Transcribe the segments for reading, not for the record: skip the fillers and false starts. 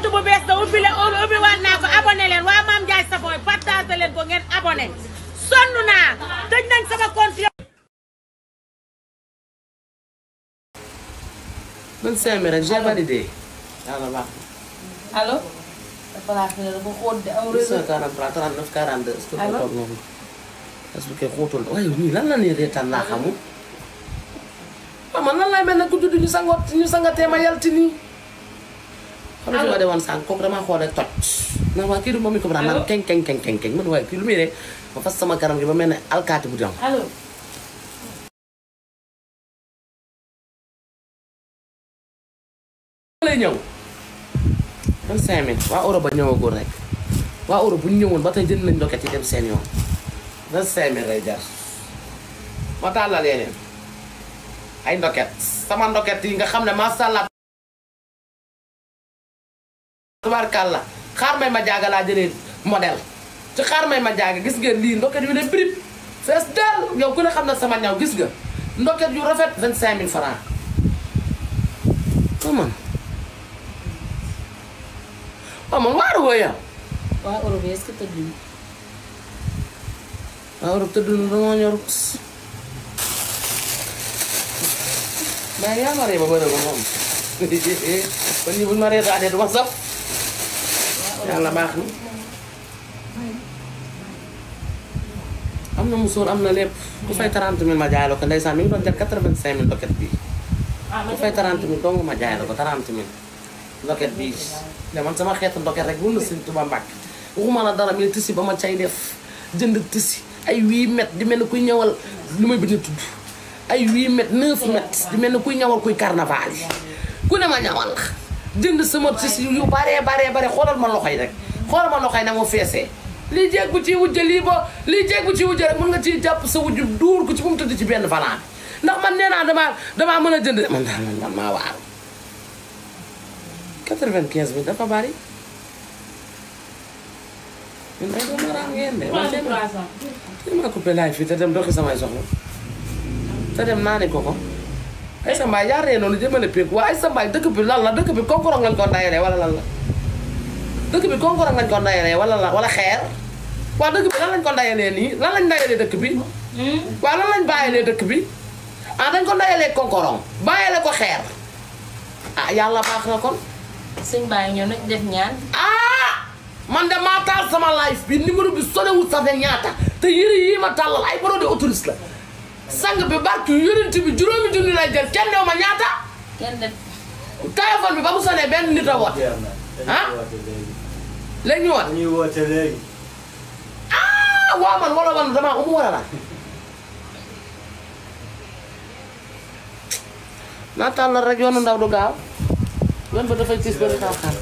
compte bu bees da ubbi waat naa ko abonné leen waa Mame Ndiaye Savon partage leen ko ngeen abonné sonn naa tëj nañ sama compte. 25 000 rek j'ai validé. yàlla baax na. allo. dafa laa fi ne dafa xóot de am réseau. 843 39 42. est-ce que ko toog noonu. est-ce que xóotul waaye nii lan la ñuy reetaan laa xamul. waaw man lan laay mel ne ku judd ñu sangatee ma yalti nii. xam nga fi ma demoon sànq kooku damaa xoolee toj. na waa kii du moom mi ko daan naan keng keng keng keng keng man waaye kii lu muy rek ma fas sama kanam gi ba mel ne alkaati bu dem. allo. lay ñëw 25000 waa Europe ba ñëwagul rek waa Europe bu ñu ñëwoon ba tey jënd nañ ndoket yi dem seen yoon 25000 lay jar ma tàllal yeneen ay ndoket sama ndoket yi nga xam ne macha allah tubaarkàlla xaar may ma jaaga laa jëlee modèle ci xaar may ma jaaga gis ngeen lii ndoket yu ne brip fees del yow ku ne xam ne sama ñaw gis nga ndoket yu rafet 25000 francs man waaw man waaru woo yow. waa Europe est-ce que tëdduñu. waa Europe tëdduñu dañoo ñorut. mais yaa ma ree ba bëri ba moom. kon ñi buñ ma reetaanee du ma saf. yàlla baax na. am na musóor am na lépp. ku fay 30 000 ma jaay la ko ndeysaan mi ngi doon jar 85 000 doket bii. ku fay 30 000 dong ma jaay la ko 30 000 ndoket bii de man sama xeetu ndoket rek wul na Sëñ Tuubaa Mbàkke waxuma la dara mais tisi ba ma cay def jënd tisi ay 8 mètres di mel ni kuy ñëwal lu may bëgg a tudd ay 8 mètres 9 mètres di mel ni kuy ñëwal kuy carnaval yi ku ne ma ñawal la jënd sama tisi yu bare xoolal ma loxo yi rek xoolal ma loxo yi na mu feesee lii jeeg bu ci wujje lii jeeg bu ci wujje rek mën nga ciy jàpp sa wujju duur ko ci bu mu tëdd ci benn fanaan ndax man nee naa damaa mën a jënd man daal man maa waaru 95 000 dafa bari ñun ay doomu raam ngeen de man tey maa coupé laay fii te dem doxi samay soxla te dem naa ne ko ay sa mbaay yaa ree noonu jëmale pénku waa ay sa mbaay dëkk bi lan la dëkk bi konkorong lañ ko ndayalee wala lan la dëkk bi konkorong lañ ko ndayalee wala xeer waa dëkk bi lan lañ ko ndayalee nii lan lañ ndayalee dëkk bi waa lan lañ bàyyilee dëkk bi ah dañ ko ndayalee konkorong bàyyile ko xeer ah yàlla baax na kon sëñ Baye ñëw nag def ñaan. man de maa taal sama live bi numéro bi sonewul sax de ñaata te yére yii ma tàllal ay brodé autorise la sang bi barki yonent bi juróomi junni lay jël kenn dew ma ñaata. kenn def. téléphone bi ba mu sonee benn nit a woote. léegi ñu woote. ñuy woote léegi. waaw man wala damaa umu wala la. naa tàllal rek yoonu ndaw du gaaw. yoon ba dafay tiis bëri xaw xaar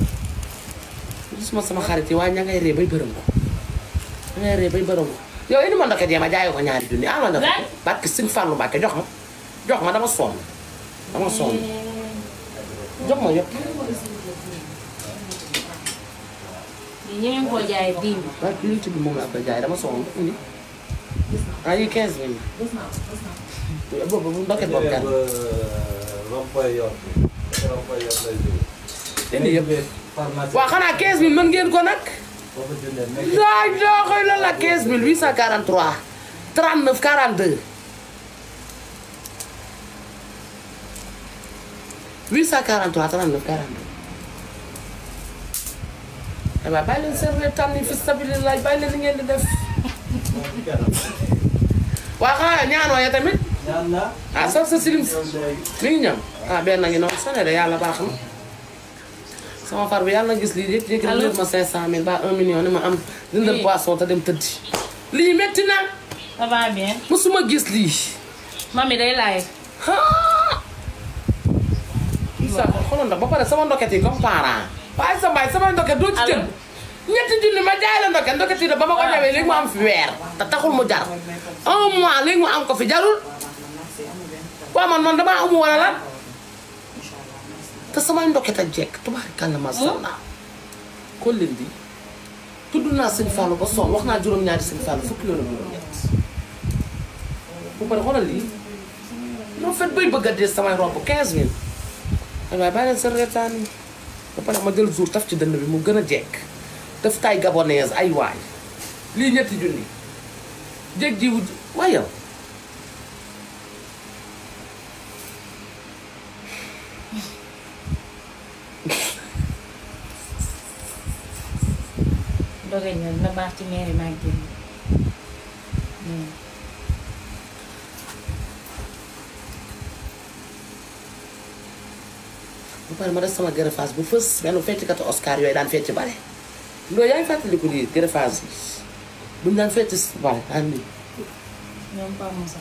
gisuma sama xarit yi waaye ña ngay ree bay bërëm ko ña ngay ree bay bërëm ko yow indi ma ndoket yee ma jaayoo ko ñaari junni ma ndoket barke Sëñ Fallu Mbàkke jox ma dama sonn jox ma yëpp ñu ngi ko jaay 10 000. barke li ci bi moom laa koy jaay dama sonn indi yi 15 000 boobu ndoket boobu kan indi yëpp waaw xanaa 15000 mën ngeen ko nag. daay daa koy lan la 15843 39 42 843 39 42. waaw bàyyi leen seen reetaan yi fi stabilité bàyyi leen li ngeen di def. waaw xanaa ñaanoo ya tamit. sa silim mi ngi ñëw benn ngi noonu sone de yàlla baax na sama far bi yàlla na gis lii yëpp yëkkati ma 500000 ba 1 million ni ma am dindal poisson te dem tëddi lii métti na ça va bien. musuma gis lii mami day laay. sa xoolal ndox ba pare sama ndoket yi comme parent waaye sa mbaay sama ndoket doo ci tëdd ñetti junni ma jaay la ndoket yi de ba ma ko ñëwee léegi mu am fi weer te taxul mu jar 1 mois léegi mu am ko fi jarul waaw man damaa amu wala lan te samay ndoket a jekk tubaarikàlla ma sàlla ko leen di tudd naa Sëñ Fallu ba sonn wax naa juróom-ñaari Sëñ Fallu fukki yoon ak juróom-ñett bu pare xoolal lii non fait bay bëgg a dee samay robb 15000 waaye bàyyi leen seen reetaan yi ba pare ma jël jour taf ci dënd bi mu gën a jekk daf tay gabonaise ay waay lii ñetti junni jég ji wut waay yow doge ñëw na baax ci mairie maa génn ba pare ma def sama greffage bu fës benn feccikatu Oscar yooyu daan fecc bale loolu yaa ngi fàttaliku lii greffage yi buñu daan fecc bale daan nii ñoom Pa Moussa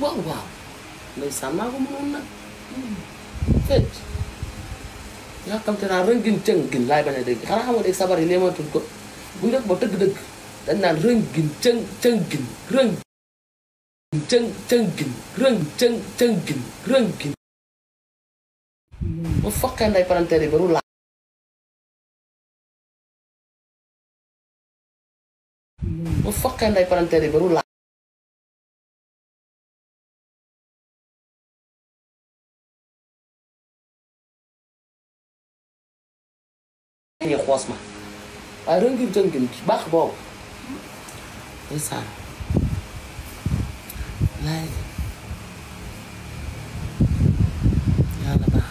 waaw waaw ndeysaan maa ko mënoon nag fecc yàkkamte naa rëngin cëngin laay bañ a dégg xanaa xam nga dégg sabar yi léematul ko bu njëkk ba tëgg-dëgg dañ naan rëngin cëngin rëng cëngin rëngin ma fokkee nday palanteer yi ba ru laa ma fokkee nday palanteer yi ba ru laa ñu xoos ma waaye rëngin cëngin baax boobu ndeysaan laay yàlla baax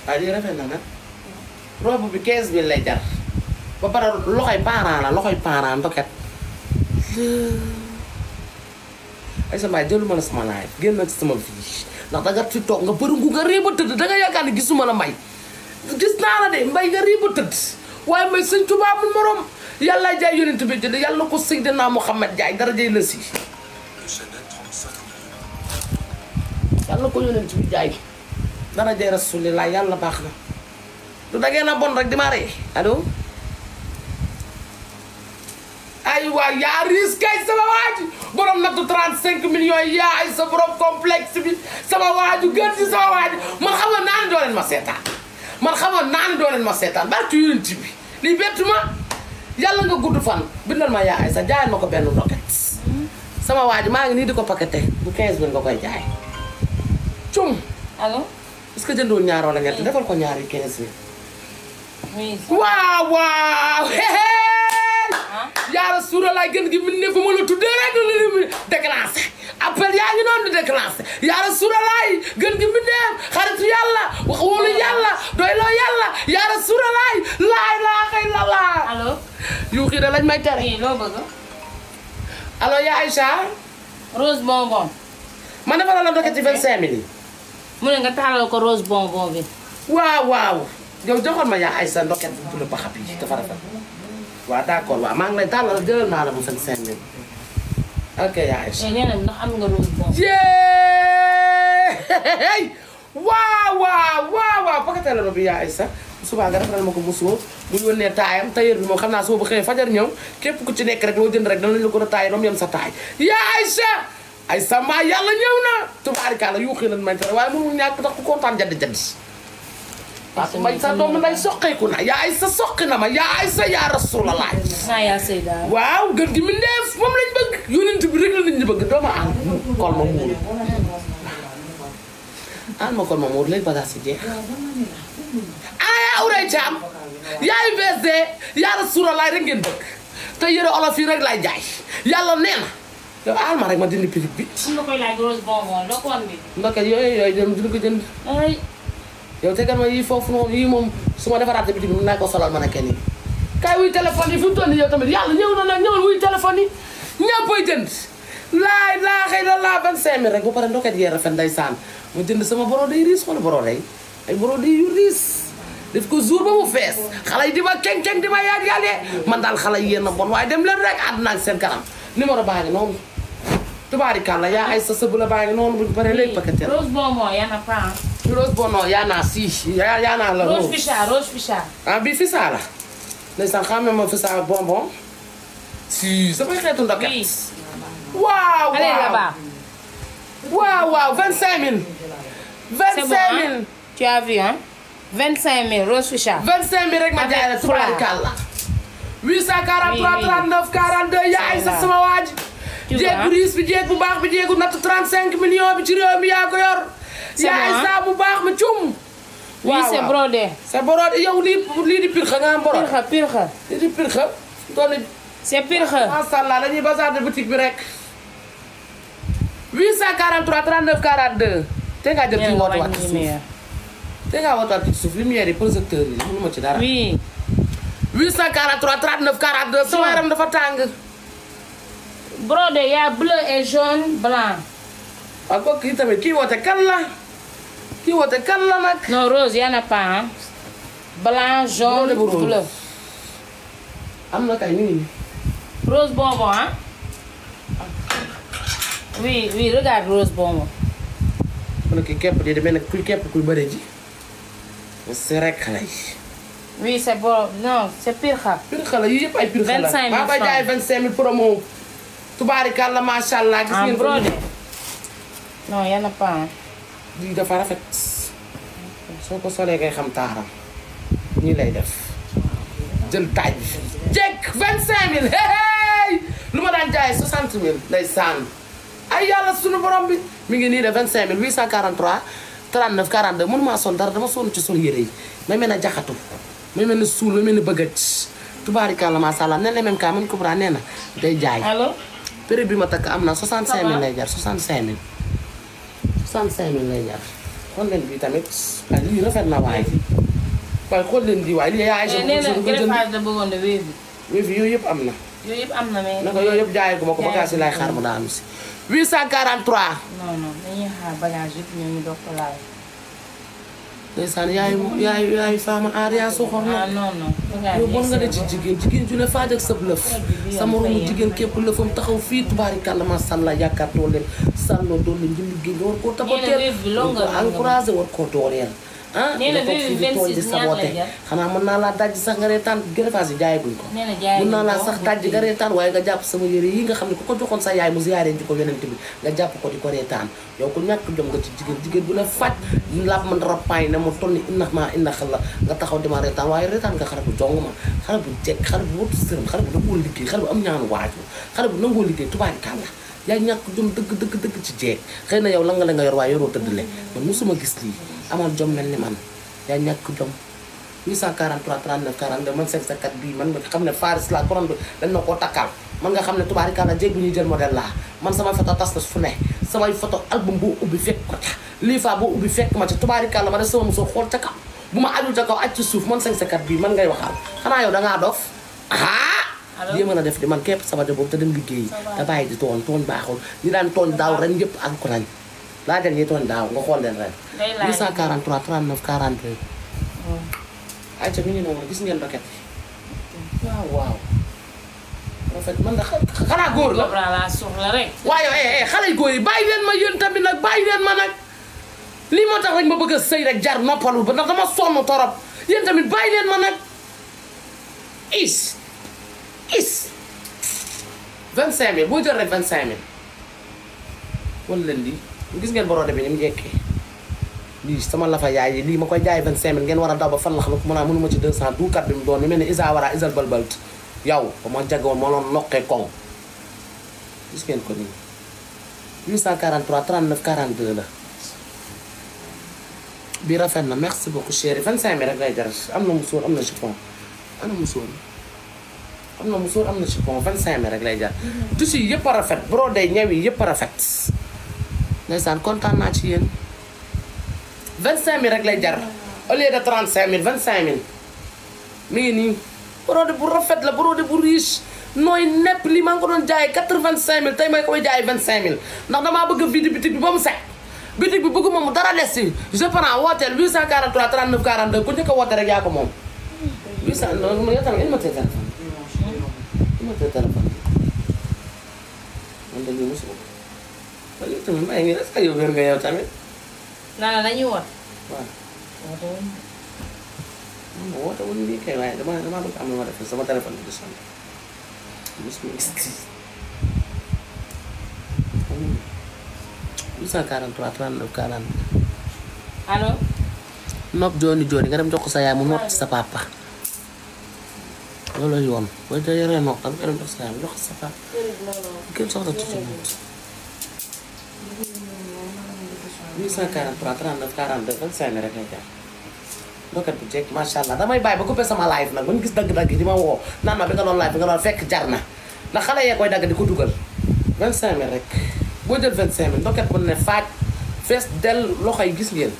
waaye lii rafet na nag robe bi 15 000 lay jar ba pare loxoy parent la loxoy parent ndoket ay sama jëluma la sama live génn ak sama vie ndax danga fi toog nga bërëngu nga réeba tëdd danga yaakaar ne gisuma la mbay gis naa la de mbay nga réeba tëdd waaye may sëñ Tuubaa mu morom yàlla jaay yonent bi jënd yàlla ko Seydina Muhammad jaay dara jay la si yàlla ko yonent bi jaay dara jay Rasulillah yàlla baax na du dangeen a bon rek di ma ree allo ay waay yaa riis kay sama waaju borom nattu 35 millions yaa ay sa borom complexe bi sama waaju gën ci sama waaju man xamoon naa ne doo leen ma seetaan man xamoon naa ne doo leen ma seetaan barki yonent bi lii bettu ma yàlla nga gudd fan bindal ma yaa ay sa jaayal ma ko benn ndoket sama waaju maa ngi nii di ko paqueté bu 15 000 nga koy jaay cum allo est-ce que jëndul ñaar wala ñett defal ko ñaar yu 15 000 oui waaw waaw yaa Rasulallah gën gi min ne fa ma la tuddee rek lu déclenché appel yaa ngi noonu di déclenché yaa Rasulallah gën gi min ne xaritu yàlla wax wóolu yàlla doyloo yàlla yaa Rasulallah laa ilaaha illallah allo yu xii da lañ may tere oui loo bëgg allo yaa Aïcha rose bonbon man dafa la ndokkee ci 25 000 yi mu ne nga taalal ko rose bonbon bi waaw waaw yow joxoon ma yaa Aïcha ndokket bu la baxab yi dafa rafet waaw d'accord waaw maa ngi lay tàllal jëlal naa la bu 25 000 ok yaa Aïcha nee na ndax am nga rose bonbon yeey waaw waaw waaw waaw pakatee la bi yaa Aïcha subaa nga defaral ma ko musóor mu yónnee taayam tailleur bi moom xam naa soo bu xëyee fajar ñëw képp ku ci nekk rek loo jënd rek danañ la ko da taay ba mu yem sa taay yaa Aïcha ay sama yàlla ñëw na tubaarikàlla yuuxi nañ may tere waaye mënul ñàkk tax ku kontaan jadd waaw may sa doomu nday soqeeku na yaa Aïcha soqi na ma yaa Aïcha yaa Rasulallah naa yaa Seyda waaw gën gi mi ndeef moom lañ bëgg yonent bi rek la nit ñi bëgg dooma am kol ma muur al ma kol ma muur léegi bagage si jeex yaa Uray Caam yaay BSD yaa Rasulallah rek ngeen bëgg te yëre olof yi rek laay jaay yàlla nee na yow al ma rek ma dindi prix bi nga koy laaj rose bonbon dokkoon bi ndoke yooyu dina ko jënd ay yow tegal ma yii foofu noonu yii moom su ma defaraatee biti bi mun naa ko solal ma nekkee nii kaay wuy téléphone yi fi mu toll nii yow tamit yàlla ñëw na nag ñëwal wuy téléphone yi ñëppay jënd laay laa xëy na laa 25 000 rek ba pare ndoket yee rafet ndeysaan ma jënd sama borode yi riis wala borode yi ay borode yu riis def ko jour ba mu fees xale yi di ma keng-keng di ma yàgg man daal xale yi yéen a bon waaye dem leen rek àdduna ak seen kanam numéro baa ngi noonu tubaarikàlla yaa ay sa sëb la baa ngi noonu buñu paree léegi paquetel rose bonbon yaa na franc rose bonbon yaa naa si yaa naa la rose ficha ah bii fisa la ndeysaan xam ma fisa bonbon si samay xeetu ndoket oui waaw allez là-bas waaw 25 000 25 000. Tu as vu hein 25 000 Rose Fisher. 25 000 rek ma jaay la tubaarikàlla. 843 39 42 yaay sa sama waaj. jéeg bu riis bi jéeg bu baax bi jéegu natt 35 millions bi ci réew mi yaa ko yor. yaay saa bu baax mi cum. oui c'est brodé. c'est brodé yow lii di pirxa nga am brodé. pirxa. lii di pirxa. c'est pirxa. macha allah dañuy bazar de boutique bi rek. 843 39 42. te ngaa jël kii woote waat ci suuf. te ngaa woote waat ci suuf lumière yi projecteur yi mënuma ci dara. oui. 843 39 42 sama yaram dafa tàng. brodé y a bleu et jaune blanc. waaw kooku kii tamit kii woote kan la. kii woote kan la nag. non rose y en a pas hein. blanc jaune bleu. am na kay nii. rose bonbon hein. oui oui regarde rose bonbon. kon kii képp di demee nag kuy képp kuy bëre ji. c'est rek xale yi. oui c'est bon non c'est pirxa. pirxa la yii yëpp ay pirxa la. 25 000 maa koy jaay 25 000 promo. tubaarikàlla macha allah. gis ngeen brodé. non y en a pas hein. lii dafa rafet. soo ko solee ngay xam taaram. nii lay def. jël taaj bi. jekk 25 000 hey lu ma daan jaayee 60 000 lay sànn. ay yàlla sunu borom bi. mi ngi nii de 25 000 843 39 42 mënuma sonn dara dama sonn ci sol yére yi. may mel ne jaxatu. may mel ne suul may mel ne bëggaj. tubaarikàlla macha allah nee na même cas man Kubra nee na day jaay. allo. prix bi ma takk am na 65 000 lay jar 65 000. 65 000 lay jar. xool leen bii tamit waaye lii rafet na waaye. waaye xool leen bii waaye lii yaa ngi. nee na greffage da bëggoon de wéy bi. wéy bi yooyu yëpp am na. yooyu yëpp am na mais. naka yooyu yëpp jaayee gu ma ko bagage yi laay xaar mu daanu si. 843. non non dañuy xaar bagage yëpp ñoo ñu doog ko laal. ndeysaan yaayu Fama Aria soxor na. ah non non. yow bon nga de ci jigéen ju ne faaj ak sëb lëf. sa moromu jigéen képp lëfam taxaw fii tubaarikàlla ma sàlla yaakaar doon leen sàlloo doon leen njënd géej nga war koo tabateel. war koo encouragé war koo dooleel. ah nee na nga toog fii di tooñ di saboté xanaa mën naa laa dajji sax nga reetaan greffage yi jaayaguñ ko. nee na jaayaguñ ko mën naa laa sax dajji nga reetaan waaye nga jàpp sama yére yi nga xam ne ku ko joxoon sa yaay mu ziyaaree ji ko yonent bi nga jàpp ko di ko reetaan yow ku ñàkk jom nga ci jigéen bu ne faj laab man rappaay ne mu toll ni innax maa innax la nga taxaw di ma reetaan waaye reetaan nga xale bu jong ma xale bu jekk xale bu wëtu sërëm xale bu nangoo liggéey xale bu am ñaanu waaju xale bu nangoo liggéey tubaarikàlla yaa ñàkk jom dëgg ci jeeg xëy na yow la nga yor waaye yoroo tëddle man musuma gis lii amal jom mel ni man yaa ñàkk jom 843 39 42 man 54 bii man nga xam ne Faris la couronne bi dañ na koo takkal man nga xam ne tubaarikàlla jéeg bu ñuy jël modèle laa man samay photo tas na fu ne samay photo album boo ubbi fekk ko ca lii fa boo ubbi fekk ma ca tubaarikàlla ma def sama mosoo xool ca kaw bu ma ajul ca kaw aj ci suuf man 54 bii man ngay waxal xanaa yow dangaa dof lii mën a def di man képp sama de boobu te dem liggéeyi te bàyyi di tooñ baaxul ñi daan tooñ daaw ren yëpp ak ko nañ laa jël ñi tooñ daaw nga xool leen ren 843 39 42 ayca mi ngi noonu gis ngeen doket bi waaw rafet man da xanaa góor la waaye xale yu góor yi bàyyi leen ma yéen tamit nag bàyyi leen ma nag lii moo tax rek ma bëgg a sëy rek jar noppalu ba ndax dama sonn torop yéen tamit bàyyi leen ma nag is 25 000 boo jël rek 25 000 wala leen lii gis ngeen borode bi ni mu jekkee lii sama lafa yaay yi lii ma koy jaay 25 000 ngeen war a daw ba fan la xam ne mën naa mënuma ci 200 duukat bi mu doon ni mel ni isa wara isal balbalt yow ba ma jagoon ma loon noqee koŋ gis ngeen ko nii 843 39 42 la bii rafet na merci beaucoup chérie 25 000 rek lay jar am na musóor am na chiffon ana musóor am na musóor am na chiffon 25 000 rek lay jar tissu yi yëpp a rafet brodé ñaw yi yëpp a rafet ndeysaan kontaan naa ci yéen 25 000 rek lay jar au lieu de 35 000 25 000 mi ngi nii brodé bu rafet la brodé bu riche nooy nepp lii maa ngi ko doon jaayee 85 000 tey may koy jaayee 25 000 ndax damaa bëgg a vide bitig bi ba mu set bitig bi bëgguma mu dara des si je prends wooteel 843 39 42 ku njëkk a woote rek yaa ko moom 800 non yow tamit il ma tee téléphone il ma tee téléphone man de lii mosuma ko man yow tamit maa ngi est-ce que yow wér nga yow tamit nana dañuy woote. waaw woote wuñu lii kay waaye damaa bëgg am na ma def sama téléphone bi di sonn mosuma gis 843 39 40 allo. nopp jooni jooni nga dem jox ko sa yaay mu nopp ci sa papa loolu yoon boo dee yoree nopp danga ko dem jox sa yaay mu jox ko sa papa kenn soxla ci ci moom 843 39 42 25 rek ngay jaar ndoket bu jekk macha allah damay bàyyi ba coupé sama live nag ba ñu gis dagg-dagg yi di ma woo naan ma bi nga doon live bi nga doon fekk jar na ndax xale yee koy dagg di ko dugal 25 000 rek boo jël 25 000 ndoket bu ne faaj fees dell loxo yi gis ngeen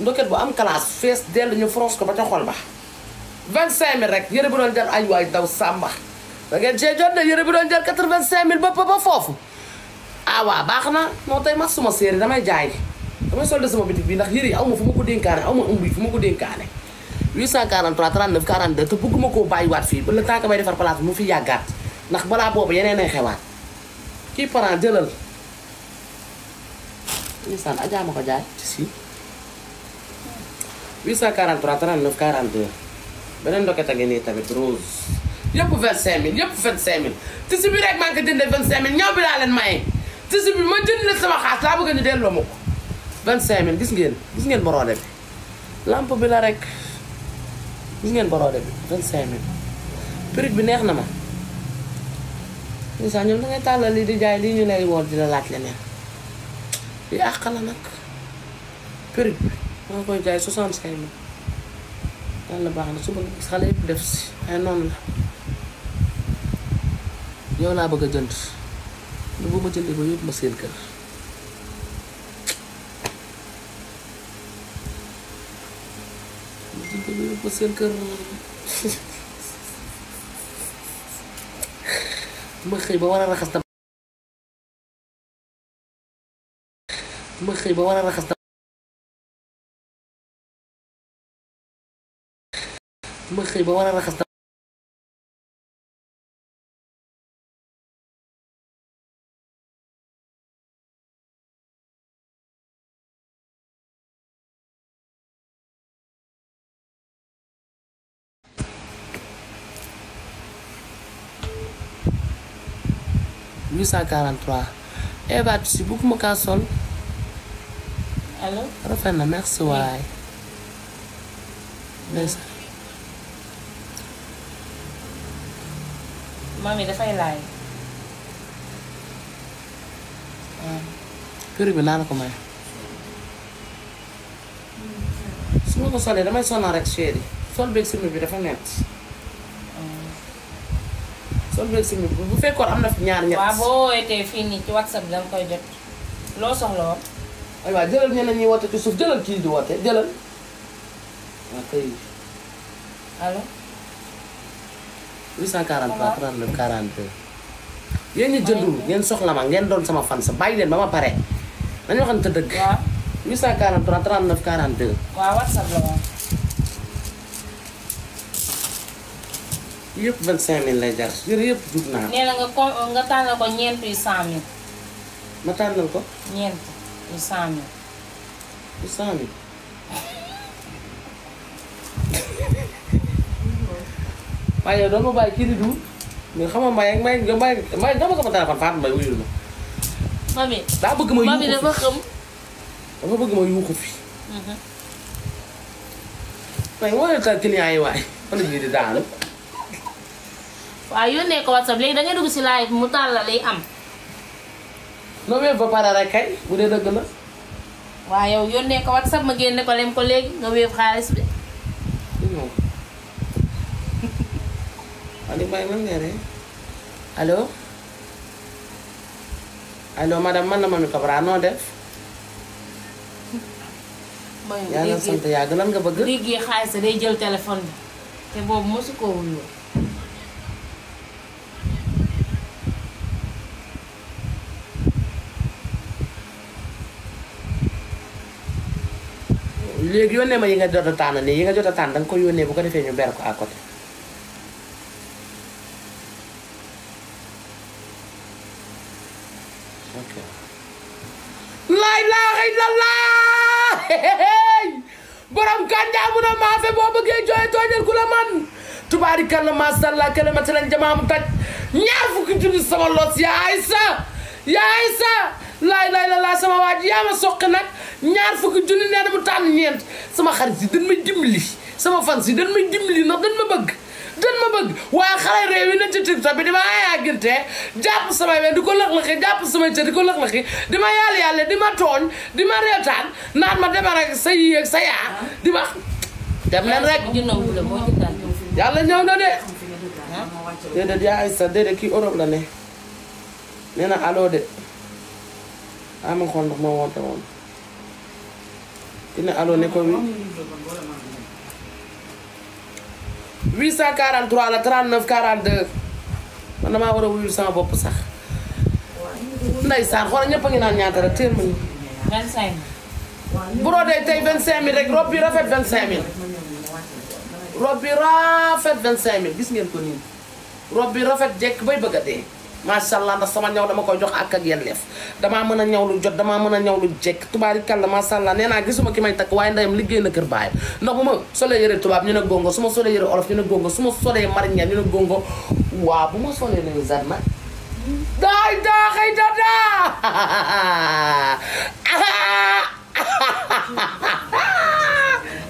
ndoket bu am classe fees dell ñu France ko ba ca xol ba 25 000 rek yëre bu doon jar ay waay daw sàmba da ngeen cee jot de yëre bu doon jar 85 000 ba foofu ah waaw baax na moo tey mas suma séeri damay jaay damay solde sama bitig bi ndax yëre yi aw ma fu ma ko dénkaane aw ma ëmb yi fu ma ko dénkaane 843 39 42 te bëgguma koo bàyyiwaat fii ba le temps que may defar place bi mu fi yàggaat ndax balaa boobu yeneen ay xewaat kii parent jëlal lisaan ajaa ma ko jaay ci si 843 39 42 beneen ndoket a ngi nii tamit rose yëpp 25000 yëpp 25000 tissu bi rek maa ngi ko jëndee 25000 ñaw bi laa leen maye tissu bi ma jënd la sama xaas laa bëgg ñu delloo ma ko 25000 gis ngeen borode bi lampe bi la rek gis ngeen borode bi 25000 prix bi neex na ma lisaan ñoom da ngay tàllal lii di jaay lii ñu lay wool di la laaj leneen li àq la nag prix bi maa koy jaay 65000 yàlla baax na suba gis xale yëpp def si ay noonu la yow laa bëgg a jënd lu bu ma jëndee ba yóbbu ma seen kër ma jëndee ba yóbbu ma seen kër ma xëy ba war a raxas ma xëy ba war a raxas ma xëy ba war a raxas Eva si bëgguma kaa sol allo. rafet na merci waay ndeysaan mami dafay laay. prix bi naa la ko may su ma ko solee damay sonal rek chéri sol beeg simi bi dafa nett sol beeg simi bi bu fekkoon am na fi ñaar ñett waaw boo wootee fii nii ci WhatsApp danga koy jot loo soxla woon. ay waa jëlal ñeneen ñi woote ci suuf jëlal kii di woote jëlal waa kay allo. 843 39 42 yéen ñi jëndul ngeen soxla ma ngeen doon sama fan sa bàyyi leen ba ma pare nañu waxante dëgg. waaw. 843 39 42. waaw WhatsApp la woon. yëpp 25000 lay jar yëre yëpp jug naa. nee na nga tànnal ko ñeent yu 100000. ma tànnal ko. ñeent yu 100000. 100000. waaye yow doon ma bàyyi kii di dugg mais xam nga may jox ma sama téléphone Fatou Mbaye wuyul ma. mami. daa bëgg ma yuuxu mami dafa xam. dafa bëgg ma yuuxu fi. waaye moo leen taal client yi waaye wala bii di daanu. waaw yónnee ko WhatsApp léegi da ngay dugg si live mu taal la lay am. noo wéef ba pare rek kay bu dee dëgg la. waaw yow yónnee ko WhatsApp ma génne ko lem ko léegi nga wéef xaalis bi. non. Aliou Mbaye man nga ne allo allo madame man la Mamy Cobra noo def. yàlla sant yàgg lan nga bëgg. liggéey xaalis day jël téléphone bi te boobu mosu ko wuyoo. léegi yónnee ma yi nga jot a tànn nii yi nga jot a tànn danga ko yónnee bu ko defee ñu ber ko à côté. ok. laa ilaaha illallaah borom kànjaa mun a maafe boo bëggee jooy tooñal ku la man tubaarikàlla maasàllaa kalimati lañ jamaamu taj ñaar fukki junni sama los yaa Aysa laa ilaaha illallaah sama waaj yaa ma soqi nag ñaar fukki junni nee na mu tànn ñeent sama xarit yi dañ may dimbali sama fans yi dañ may dimbali ndax dañ ma bëgg waaye xale réew yi na ci TikTok bi di ma ayaaginte jàpp samay we di ko lëx-lëxi jàpp samay cër di ko lëx-lëxi di ma yàlla di ma tooñ di ma reetaan naan ma demal rek sa yii ak sa yaa di ma dem leen rek yàlla ñëw na de déedéet yaa ay sa déedéet kii Europe la ne nee na allo de ama xool ndax moo wonte woon ki ne allo ne ko wi 843 la 39 42 man damaa war a wuyul sama bopp sax ndeysaan xoolal ñëpp a ngi naan ñaata rek téer ma ni 25 brodé tey 25000 rek robe bi rafet 25000 robe bi rafet 25000 gis ngeen ko nii robe bi rafet jekk bay bëgg a dee macha allah ndax sama ñaw dama koy jox ak yelleef damaa mën a ñaw lu jot damaa mën a ñaw lu jekk tubaarikàlla macha allah nee naa gisuma ki may takk waaye ndeyam liggéey na kër baayam ndax bu ma solee yëre tubaab ñu ne gongo su ma solee yëre olof ñu ne gongo su ma solee marinière ñu ne gongo waaw bu ma solee nañu zat nag daay daaxay dadaa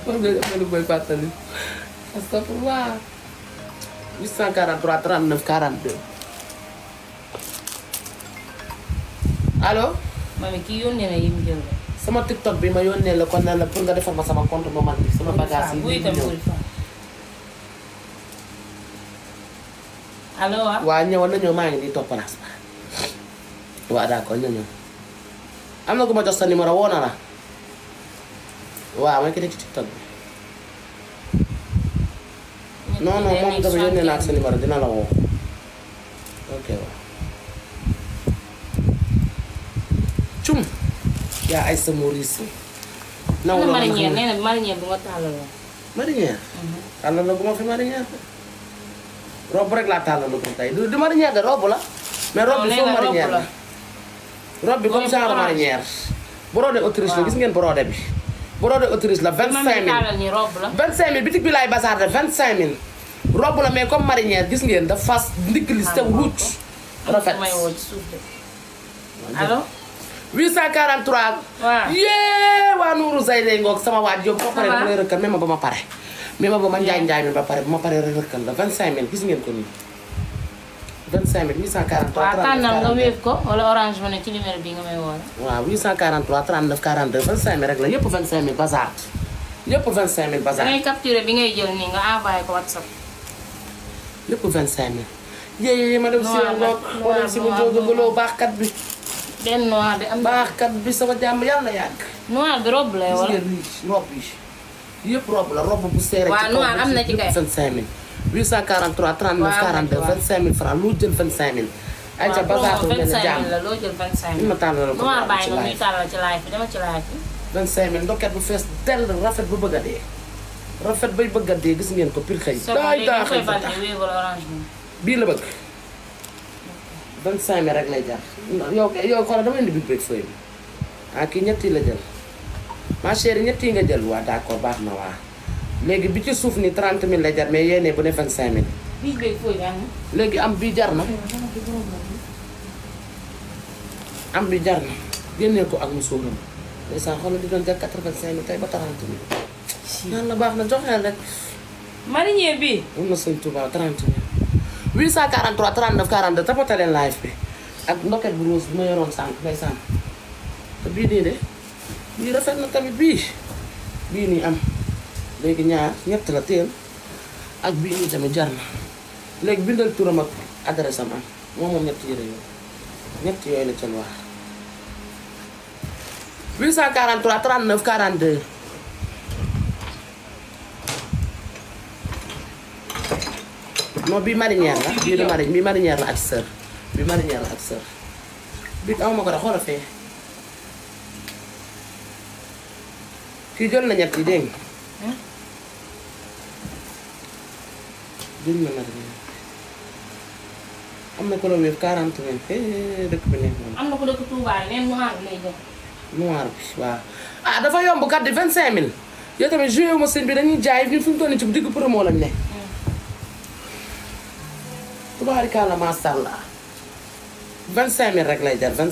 man nga def lu koy fàttali astafurlah 843 39 42 allo. mami kii yónnee na yim jël la. sama TikTok bi ma yónnee la kon ne la pour nga defal ma sama compte ma man bi sama bagage yi. buy tam ñëw allo waaw. waa ñëwal na ñëw maa ngi nii topp place ba. waaw d'accord na ñëw. am na ku ma jox sa numéro woo na la. waaw ma ngi ci TikTok bi. non non moom dafa yónnee naa ak sa numéro dina la woo. ok waaw. cum yaa ay sa Maurice. nangu la marinière nee na marinière bu ma tàllaloo. marinière. tàllal la bu ma fi marinière. robe rek laa tàllal ko tey du marinière de robe la. mais robe bi foo marinière la. robe bi comme genre marinière. brodé Autriche la gis ngeen brodé bi. brodé Autriche la 25000 25000 bitig bi laay basaar de 25000. robe la mais comme marinière gis ngeen daf fas ndigg li sew ruuj. rafet allo. 843. waaw yee waa Nourou Zayde ngoog sama waaj yow. ba pare dama lay rëkkal même ba ma pare. même ba ma njaay mi ba pare bu ma paree rëkkal la 25000 gis ngeen ko nii. 25000 843. waaw tànnal nga wéef ko wala orange ma ne ci numéro bi nga may woo. waaw 843 39 42 25000 rek la yëpp 25000 bazar. yëpp 25000 bazar. da ngay capturé bi ngay jël nii nga envoyé ko WhatsApp. yëpp 25000. yee ma dem si ngoog ma dem si mu jóge guloo baaxkat bi. benn noir de am. baaxkat bi sama jàmm yàlla na yàgg. noir bi robe lay wala. gis ngeen robe yi yëpp robe la robe bu seere. waaw noir am na ci kay 25000. 843 39 42 25000 francs loo jël 25000. ayca basaatu mel ni jàmm la loo jël 25000. ma tàllal ko noir bàyyi nga ñuy tàllal ci live bi dama ci live bi. 25000 ndoket bu fees dell rafet bu bëgg a dee. rafet bay bëgg a dee gis ngeen ko pil xëy. daay daa xëy fa tax bii la bëgg. 25000 rek lay jar. yow xoolal dama indi big break feuille bi. ah kii ñett yi la jël. ma chérie ñett yi nga jël waa d'accord baax na waa. léegi bi ci suuf ni 30000 lay jar mais yéene bu ne 25000. big break feuille bi am na. léegi am bi jar na. am bi jar na. génnee ko ak musóoram. ndeysaan xoolal di doon jar 85000 tey ba 30000. naan la baax na joxeel rek. marinière bi. am na sëñ Touba 30000. 843 39 42 tapata leen live bi ak ndoket bu rose bi ma yoroon sànq ndeysaan te bii nii de bii rafet na tamit bii nii am léegi ñaar ñett la teel ak bii nii tamit jar na léegi bindal turam ak adresse am moom ñett yére yooyu ñett yooyu la jël wax 843 39 42 non bii marinière la bii du marinière bii marinière la ak sër bii marinière la ak sër bii amuma ko de xoolal fee kii jël na ñett yi dégg nga jël na marinière am na ko la wéef 40000 dëkk bi neex na am na ko dëkk Touba neen noir bi lay jël. noir bi waaw ah dafa yomb kat di 25000 yow tamit joué wu ma sëñ bi dañuy jaay fi mu toll nii ci digg promo lañ ne. tubaarikàlla macha allah 25000 rek lay jar 25.